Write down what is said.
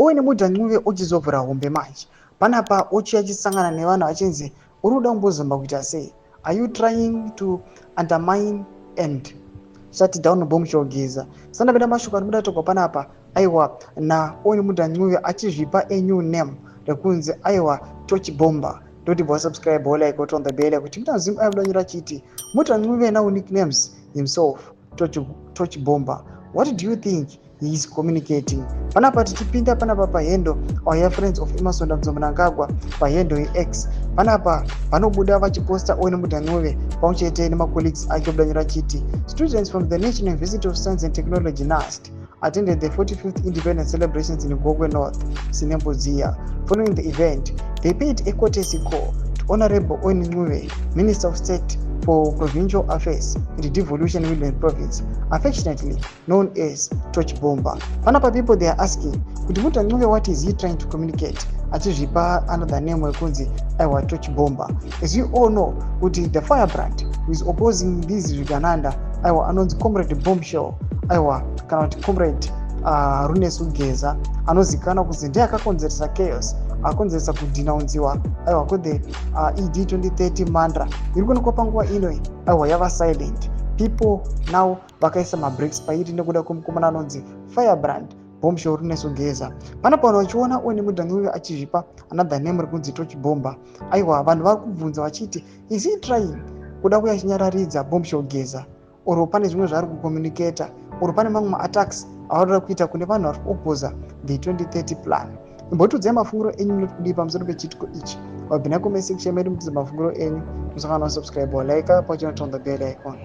Owen Mudha Ncube ochizovhura hombe manje. Panapa ochiya achisangana nevanhu achinzi uri kuda kumbozama kuita sei? Are you trying to undermine and shut down Bombshell Geza? Sandapinda mashoko ari kuda togwa panapa aiwa na Owen Mudha Ncube achizvipa a new name rekunzi aiwa Torch Bomber. Ndoti bwa subscribe or like or on the bell kuti mutazimu aiwa kudanyura chiti Mudha Ncube now nicknames himself Torch Bomber. What do you think he is communicating? Panapa tichipinda panapa pahandle our friends of Emmerson Dambudzo Mnangagwa, pahandle yeX panapa vanobuda vachiposta Owen Mudha Ncube pamwe chete nemacolleagues ake kudanyura chiti students from the National University of Science and Technology, NUST, attended the 45th independence celebrations in Gokwe North, Sinembudziya. Following the event, they paid a courtesy call to Honorable Owen Ncube, Minister of State for Provincial Affairs and Devolution, Midland Province, affectionately known as Torch Bomber. Panapa people, they are asking kuti Mudha Ncube, what is he trying to communicate achizvipa another name wekunzi aiwa Torch Bomber? As you all know kuti the firebrand who is opposing these zvigananda aiwa anonzi Comrade Bombshell, aiwa kana kuti Comrade Runesu Geza, anozivikanwa kunzi ndiye akakonzeresa chaos, akonzeresa kudenounziwa aiwa kuthe ED 2030 mantra iri kuonekwa panguva inoi. Aiwa yava silent, people now vakaisa mabreaks pairi nekuda kwemukomana anonzi Firebrand Bombshell Runesu Geza. Panapa vanhu vachiona Owen Mudha Ncube achizvipa another name rekunzi Torch Bomber, aiwa vanhu vari kubvunza vachiti is he trying kuda kuya achinyararidza Bombshell Geza, or pane zvimwe zvaari kucommunicata, or pane mamwe maattacks avarikuda kuita kune vanhu vari kuopposa the 2030 plan? Imbotiudzai mafungiro enyu, munoti kudii pamusoro pechiitiko ichi? Wabvina comment section medu mutiudze mafungiro enyu. Musangano wasubscribe, walike, pachino turn the bell icon.